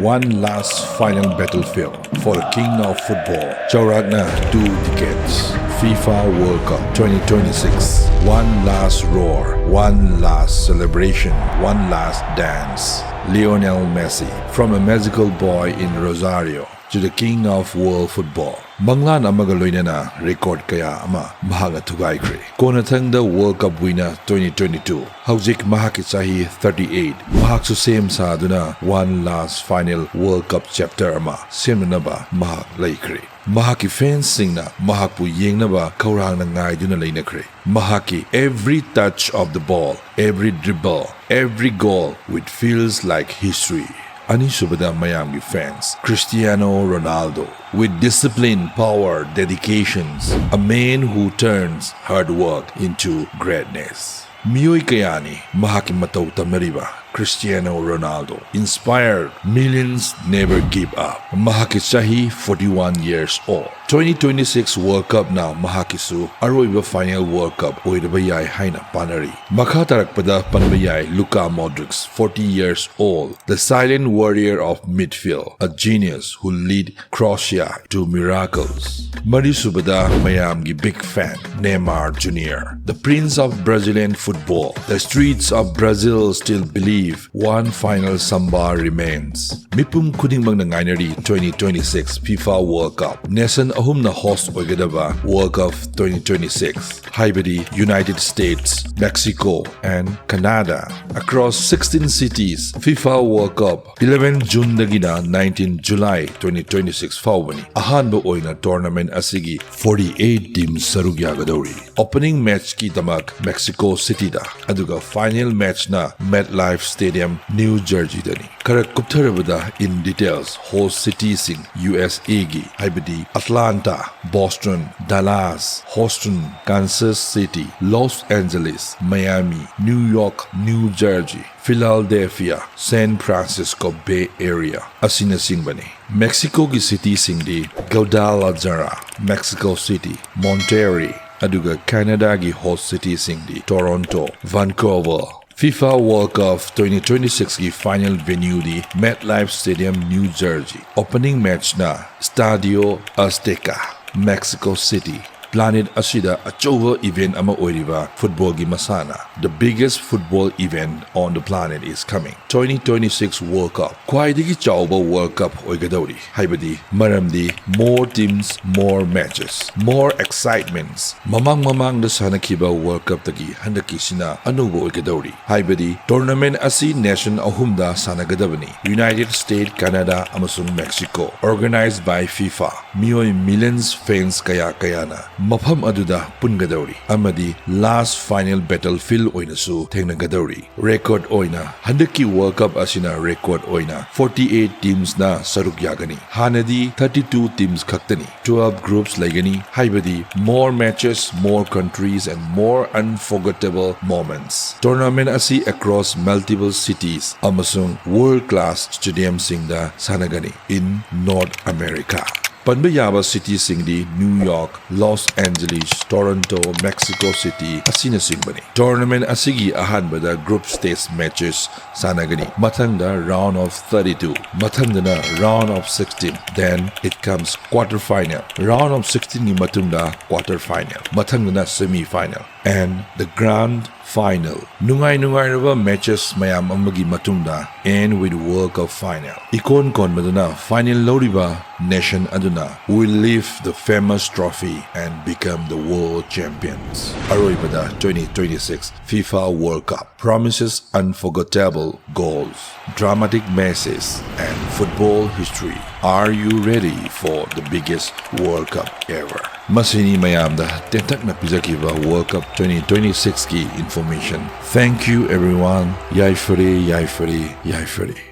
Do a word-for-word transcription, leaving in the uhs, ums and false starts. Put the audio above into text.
One last final battlefield for the king of football. ꯆꯥꯎꯔꯥꯛꯅ two decades. FIFA World Cup twenty twenty-six. One last roar, one last celebration, one last dance. Lionel Messi, from a magical boy in Rosario to the king of world football. ꯃꯪꯂꯥꯟ ꯑꯃꯒ ꯂꯣꯏꯅꯅ record ꯀꯌꯥ ꯑꯃ ꯃꯍꯥꯛꯅ ꯊꯨꯒꯥꯏꯈ꯭ꯔꯦ꯫ ꯀꯣꯟꯅꯊꯪꯗ World Cup winner twenty twenty-two꯫ ꯍꯧꯖꯤꯛ ꯃꯍꯥꯛꯀꯤ ꯆꯍꯤ thirty-eight꯫ ꯃꯍꯥꯛꯁꯨ ꯁꯦꯝ ꯁꯥꯗꯨꯅ one last final World Cup chapter ꯑꯃ ꯁꯦꯝꯅꯅꯕ ꯃꯍꯥꯛ ꯂꯩꯈ꯭ꯔꯦ꯫ ꯃꯍꯥꯛꯀꯤ fansꯁꯤꯡꯅ ꯃꯍꯥꯛꯄꯨ ꯌꯦꯡꯅꯕ ꯈꯧꯔꯥꯡꯅ ꯉꯥꯏꯗꯨꯅ ꯂꯩꯅꯈ꯭ꯔꯦ꯫ ꯃꯍꯥꯛꯀꯤ every touch of the ball, every dribble, every goal, it feels like history. ꯑꯅꯤꯁꯨꯕꯗ ꯃꯌꯥꯝꯒꯤ fans, Cristiano Ronaldo, with discipline, power, dedications, a man who turns hard work into greatness. ꯃꯤꯑꯣꯏ ꯀꯌꯥꯅꯤ ꯃꯍꯥꯛꯀꯤ ꯃꯇꯧ ꯇꯝꯅꯔꯤꯕ꯫ Cristiano Ronaldo inspired millions never give up. ꯃꯍꯥꯛꯀꯤ ꯆꯍꯤ forty-one years old꯫ Twenty twenty-six World Cupꯅ ꯃꯍꯥꯛꯀꯤꯁꯨ ꯑꯔꯣꯏꯕ final World Cup ꯑꯣꯏꯔꯕ ꯌꯥꯏ ꯍꯥꯏꯅ ꯄꯥꯅꯔꯤ꯫ ꯃꯈꯥ ꯇꯥꯔꯛꯄꯗ ꯄꯟꯕ ꯌꯥꯏ Luka Modric, forty years old, the silent warrior of midfield, a genius who lead Croatia to miracles. ꯃꯔꯤꯁꯨꯕꯗ ꯃꯌꯥꯝꯒꯤ big fan, Neymar Junior, the prince of Brazilian football. The streets of Brazil still believe one final samba remains. ꯃꯤꯄꯨꯝ ꯈꯨꯗꯤꯡꯃꯛꯅ ꯉꯥꯏꯅꯔꯤ twenty twenty-six FIFA World Cup꯫ Nation ꯑꯍꯨꯝꯅ host ꯑꯣꯏꯒꯗꯕ World Cup twenty twenty-six, ꯍꯥꯏꯕꯗꯤ United States, Mexico, and Canada. Across sixteen cities, FIFA World Cup eleven Juneꯗꯒꯤꯅ nineteen July twenty twenty-six ꯐꯥꯎꯕꯅꯤ꯫ ꯑꯍꯥꯟꯕ ꯑꯣꯏꯅ tournament ꯑꯁꯤꯒꯤ forty-eight team ꯁꯔꯨꯛ ꯌꯥꯒꯗꯧꯔꯤ꯫ Opening matchꯀꯤꯗꯃꯛ Mexico Cityꯗ, ꯑꯗꯨꯒ final matchꯅ MetLife Stadium, New Jerseyꯗꯅꯤ꯫ ꯈꯔ ꯀꯨꯞꯊꯔꯕꯗ, in details, host cityꯁꯤꯡ USAꯒꯤ, ꯍꯥꯏꯕꯗꯤ Atlanta, Boston, Dallas, Houston, Kansas City, Los Angeles, Miami, New York, New Jersey, Philadelphia, San Francisco Bay Area ꯑꯁꯤꯅꯆꯤꯡꯕꯅꯤ꯫ Mexicoꯒꯤ cityꯁꯤꯡꯗꯤ Guadalajara, Mexico City, Monterrey, ꯑꯗꯨꯒ Canadaꯒꯤ host cityꯁꯤꯡꯗꯤ Toronto, Vancouver, FIFA World Cup twenty twenty-six ꯒꯤ final venue ꯗꯤ MetLife Stadium, New Jersey꯫ Opening match ꯅ Estadio Azteca, Mexico City꯫ Planet ꯑꯁꯤꯗ ꯑꯆꯧꯕ event ꯑꯃ ꯑꯣꯏꯔꯤꯕ football ꯒꯤ ꯃꯁꯥꯟꯅ, the biggest football event on the planet is coming, twenty twenty-six World Cup꯫ ꯈ꯭ꯋꯥꯏꯗꯒꯤ ꯆꯥꯎꯕ World Cup ꯑꯣꯏꯒꯗꯧꯔꯤ, ꯍꯥꯏꯕꯗꯤ ꯃꯔꯝꯗꯤ more teams, more matches, more excitements꯫ ꯃꯃꯥꯡ ꯃꯃꯥꯡꯗ ꯁꯥꯟꯅꯈꯤꯕ World Cup ꯇꯒꯤ ꯍꯟꯗꯛꯀꯤꯁꯤꯅ ꯑꯅꯧꯕ ꯑꯣꯏꯒꯗꯧꯔꯤ, ꯍꯥꯏꯕꯗꯤ tournament ꯑꯁꯤ nation ꯑꯍꯨꯝꯗ ꯁꯥꯟꯅꯒꯗꯕꯅꯤ: United States, Canada ꯑꯃꯁꯨꯡ Mexico꯫ Organized by FIFA꯫ ꯃꯤꯑꯣꯏ millions, fans ꯀꯌꯥ ꯀꯌꯥꯅ ꯃꯐꯝ ꯑꯗꯨꯗ ꯄꯨꯟꯒꯗꯧꯔꯤ ꯑꯃꯗꯤ last final battlefield ꯑꯣꯏꯅꯁꯨ ꯊꯦꯡꯅꯒꯗꯧꯔꯤ꯫ Record ꯑꯣꯏꯅ, ꯍꯟꯗꯛꯀꯤ World Cup ꯑꯁꯤꯅ record ꯑꯣꯏꯅ forty-eight teams ꯅ ꯁꯔꯨꯛ ꯌꯥꯒꯅꯤ꯫ ꯍꯥꯟꯅꯗꯤ thirty-two teams ꯈꯛꯇꯅꯤ꯫ Twelve groups ꯂꯩꯒꯅꯤ, ꯍꯥꯏꯕꯗꯤ more matches, more countries and more unforgettable moments꯫ Tournament ꯑꯁꯤ across multiple cities ꯑꯃꯁꯨꯡ world class stadium ꯁꯤꯡꯗ ꯁꯥꯟꯅꯒꯅꯤ in North America꯫ ꯄꯟꯕ ꯌꯥꯕ city ꯁꯤꯡꯗꯤ New York, Los Angeles, Toronto, Mexico City ꯑꯁꯤꯅꯆꯤꯡꯕꯅꯤ꯫ Tournament ꯑꯁꯤꯒꯤ ꯑꯍꯥꯟꯕꯗ group stage matches ꯁꯥꯟꯅꯒꯅꯤ, ꯃꯊꯪꯗ round of thirty-two, ꯃꯊꯪꯗꯅ round of sixteen, then it comes quarter final꯫ Round of sixteen ꯒꯤ ꯃꯇꯨꯡꯗ quarter final, ꯃꯊꯪꯗꯅ semi final and the grand final꯫ ꯅꯨꯡꯉꯥꯏ ꯅꯨꯡꯉꯥꯏꯔꯕ matches ꯃꯌꯥꯝ ꯑꯃꯒꯤ ꯃꯇꯨꯡꯗ end with World Cup final꯫ ꯏꯀꯣꯟ ꯀꯣꯟꯕꯗꯅ final ꯂꯧꯔꯤꯕ nation ꯑꯗꯨꯅ will lift the famous trophy and become the world champions꯫ ꯑꯔꯣꯏꯕꯗ, twenty twenty-six FIFA World Cup promises unforgettable goals, dramatic matches and football history꯫ Are you ready for the biggest World Cup ever? ꯃꯁꯤꯅꯤ ꯃꯌꯥꯝꯗ ꯇꯦꯟꯇꯛꯅ ꯄꯤꯖꯈꯤꯕ World Cup twenty twenty-six ꯀꯤ information꯫ Thank you everyone꯫ ꯌꯥꯏꯐꯔꯦ, ꯌꯥꯏꯐꯔꯦ, ꯌꯥꯏꯐꯔꯦ꯫